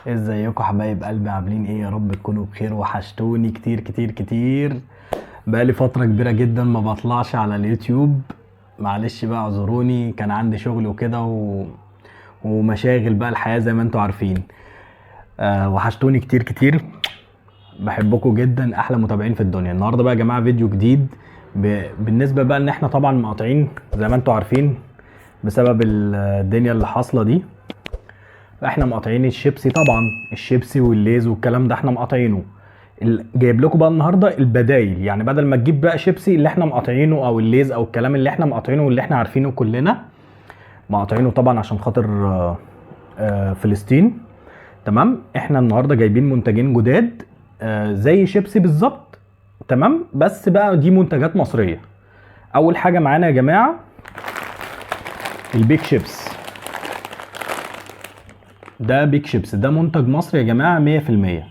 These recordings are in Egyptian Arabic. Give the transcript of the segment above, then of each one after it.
ازيكم حبايب قلبي؟ عاملين ايه؟ يا رب تكونوا بخير. وحشتوني كتير كتير كتير. بقالي فترة كبيرة جدا ما بطلعش على اليوتيوب، معلش بقى اعذروني، كان عندي شغل وكده ومشاغل بقى الحياة زي ما انتوا عارفين. وحشتوني كتير كتير، بحبكم جدا، احلى متابعين في الدنيا. النهارده بقى يا جماعة فيديو جديد بالنسبة بقى ان احنا طبعا مقاطعين زي ما انتوا عارفين بسبب الدنيا اللي حاصلة دي. احنا مقاطعين الشيبسي طبعا، الشيبسي والليز والكلام ده احنا مقاطعينه. جايب لكم بقى النهارده البدايل، يعني بدل ما تجيب بقى شيبسي اللي احنا مقاطعينه او الليز او الكلام اللي احنا مقاطعينه واللي احنا عارفينه كلنا مقاطعينه طبعا عشان خاطر فلسطين، تمام. احنا النهارده جايبين منتجين جداد، زي شيبسي بالظبط، تمام، بس بقى دي منتجات مصرية. اول حاجة معانا يا جماعة البيك شيبس. ده بيك شيبس، ده منتج مصري يا جماعة 100%.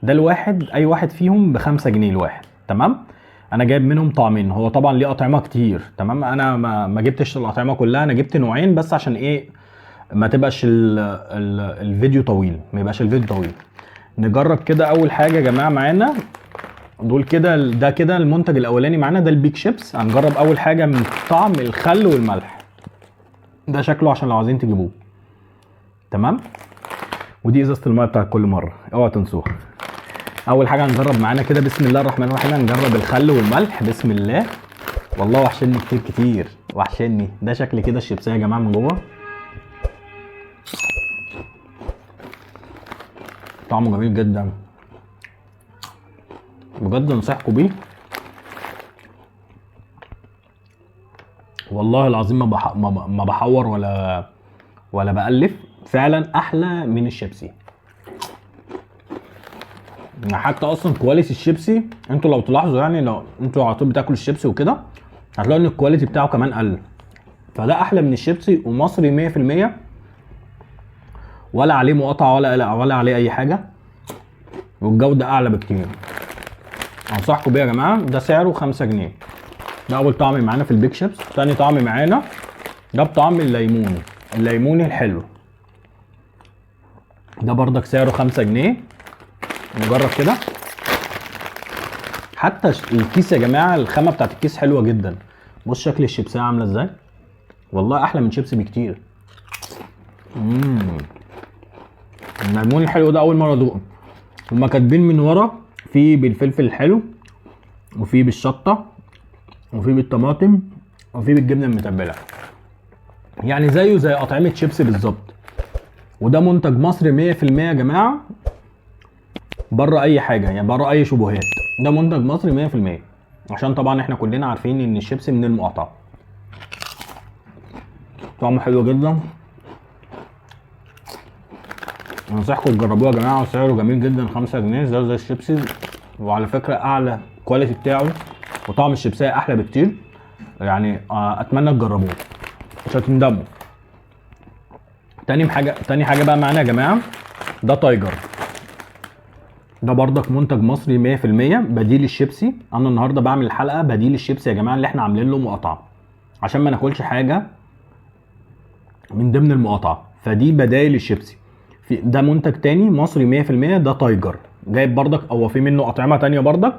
ده الواحد، اي واحد فيهم ب5 جنيه الواحد، تمام. انا جايب منهم طعمين، هو طبعا ليه اطعمه كتير، تمام. انا ما جبتش الاطعمة كلها، انا جبت نوعين بس عشان ايه؟ ما تبقاش الفيديو طويل، ما يبقاش الفيديو طويل. نجرب كده. اول حاجة يا جماعة معانا دول كده، ده كده المنتج الاولاني معانا، ده البيك شيبس. هنجرب اول حاجة من طعم الخل والملح، ده شكله عشان لو عايزين تجيبوه، تمام. ودي ازازة المية بتاعت كل مرة، اوعوا تنسوها. اول حاجة هنجرب معانا كده، بسم الله الرحمن الرحيم، هنجرب الخل والملح، بسم الله. والله وحشني كتير كتير، وحشني. ده شكل كده الشيبسيه يا جماعة من جوه، طعمه جميل جدا بجد، انصحكم بيه والله العظيم. ما بحور ولا بألف، فعلا احلى من الشيبسي. حتى اصلا quality الشيبسي، انتوا لو تلاحظوا يعني، لو انتوا على طول بتاكلوا الشيبسي وكده هتلاقوا ان ال quality بتاعه كمان قل، فده احلى من الشيبسي ومصري 100%، ولا عليه مقاطعه ولا عليه اي حاجة، والجودة اعلى بكتير. انصحكم بيه يا جماعة. ده سعره 5 جنيه. ده اول طعم معانا في البيك شيبس. تاني طعم معانا ده بطعم الليمون، الليمون الحلو، ده بردك سعره 5 جنيه. نجرب كده. حتى الكيس يا جماعة، الخامة بتاعت الكيس حلوة جدا. بص شكل الشيبسيه عامله ازاي، والله احلى من شيبسي بكتير. الليمون الحلو ده اول مرة ادوقه. هما كاتبين من ورا في بالفلفل الحلو، وفي بالشطه، وفي بالطماطم، وفي بالجبنه المتبله، يعني زيه زي اطعمه شيبسي بالظبط. وده منتج مصري 100% يا جماعة، بره اي حاجة، يعني بره اي شبهات. ده منتج مصري 100%، عشان طبعا احنا كلنا عارفين ان الشيبسي من المقاطعة. طعمه حلو جدا، انصحكم تجربوه يا جماعة، وسعره جميل جدا، 5 جنيه، زي الشيبسي. وعلى فكرة اعلى quality بتاعه، وطعم الشيبسيه احلى بكتير، اتمنى تجربوه مش هتندموا. تاني حاجة بقى معانا يا جماعة، ده تايجر. ده برضك منتج مصري 100%، بديل الشيبسي. انا النهارده بعمل الحلقة بديل الشيبسي يا جماعة، اللي احنا عاملين له مقاطعه عشان ما ناكلش حاجة من ضمن المقاطعة، فدي بدايل الشيبسي. في ده منتج تاني مصري 100%، ده تايجر. جايب برضك، هو في منه اطعمه تانية برضك،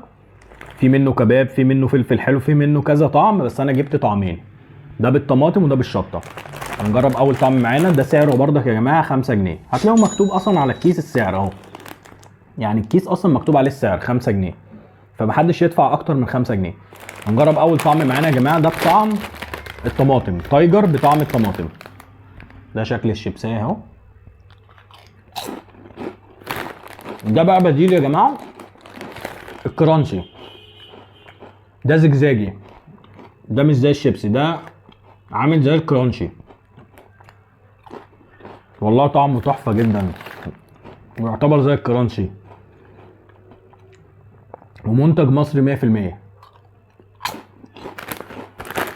في منه كباب، في منه فلفل حلو، في منه كذا طعم، بس انا جبت طعمين، ده بالطماطم وده بالشطه. هنجرب اول طعم معانا. ده سعره برضك يا جماعة 5 جنيه، هتلاقوه مكتوب اصلا على الكيس السعر اهو، يعني الكيس اصلا مكتوب عليه السعر 5 جنيه، فمحدش يدفع اكتر من 5 جنيه. هنجرب اول طعم معانا يا جماعة، ده بطعم الطماطم، تايجر بطعم الطماطم. ده شكل الشيبسيه اهو. ده بقى بديل يا جماعة الكرانشي، ده زجزاجي، ده مش زي الشيبسي، ده عامل زي الكرانشي. والله طعمه تحفة جدا، ويعتبر زي الكرانشي، ومنتج مصري 100%.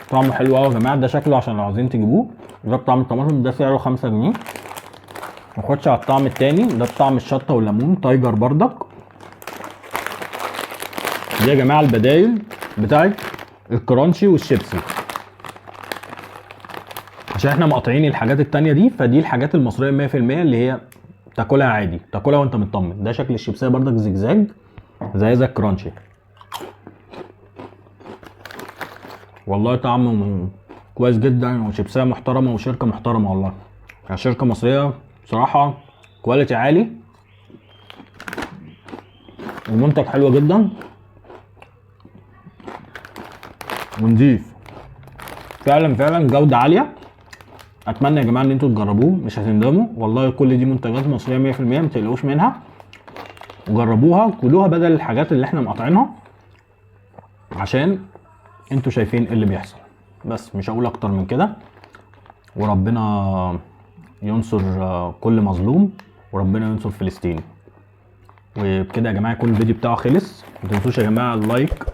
طعمه حلو قوي يا جماعة. ده شكله عشان لو عايزين تجيبوه. ده بطعم الطماطم، ده سعره 5 جنيه. نخش على الطعم التاني، ده بطعم الشطه والليمون، تايجر بردك. دي يا جماعة البدايل بتاعت الكرانشي والشيبسي، عشان احنا مقاطعين الحاجات التانية دي، فدي الحاجات المصرية 100% اللي هي تاكلها عادي، تاكلها وانت مطمن. ده شكل الشيبسيه برضك زجزاج زي الكرانشي. والله طعمه كويس جدا، وشيبسيه محترمه وشركه محترمه والله، يعني شركة مصرية بصراحة quality عالي، المنتج حلو جدا ونضيف فعلا فعلا، جوده عالية. اتمنى يا جماعة ان انتوا تجربوه، مش هتندموا والله. كل دي منتجات مصرية 100%، ما تقلقوش منها، جربوها كلوها بدل الحاجات اللي احنا مقاطعينها، عشان انتوا شايفين ايه اللي بيحصل. بس مش هقول اكتر من كده، وربنا ينصر كل مظلوم، وربنا ينصر فلسطين. وبكده يا جماعة يكون الفيديو بتاعه خلص. ما تنسوش يا جماعة اللايك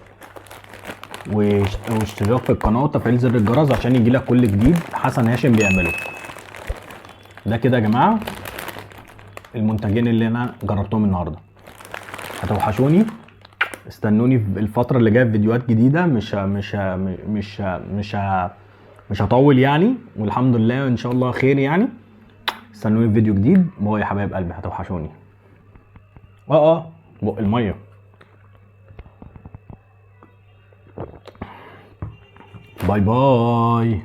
واشتراك في القناة وتفعيل زر الجرس عشان يجيلك كل جديد حسن هاشم بيعمله. ده كده يا جماعة المنتجين اللي انا جربتهم النهارده. هتوحشوني، استنوني في الفترة اللي جاية في فيديوهات جديدة، مش هطول يعني، والحمد لله ان شاء الله خير يعني. استنوني في فيديو جديد. باي يا حبايب قلبي، هتوحشوني. بق المية. باي باي.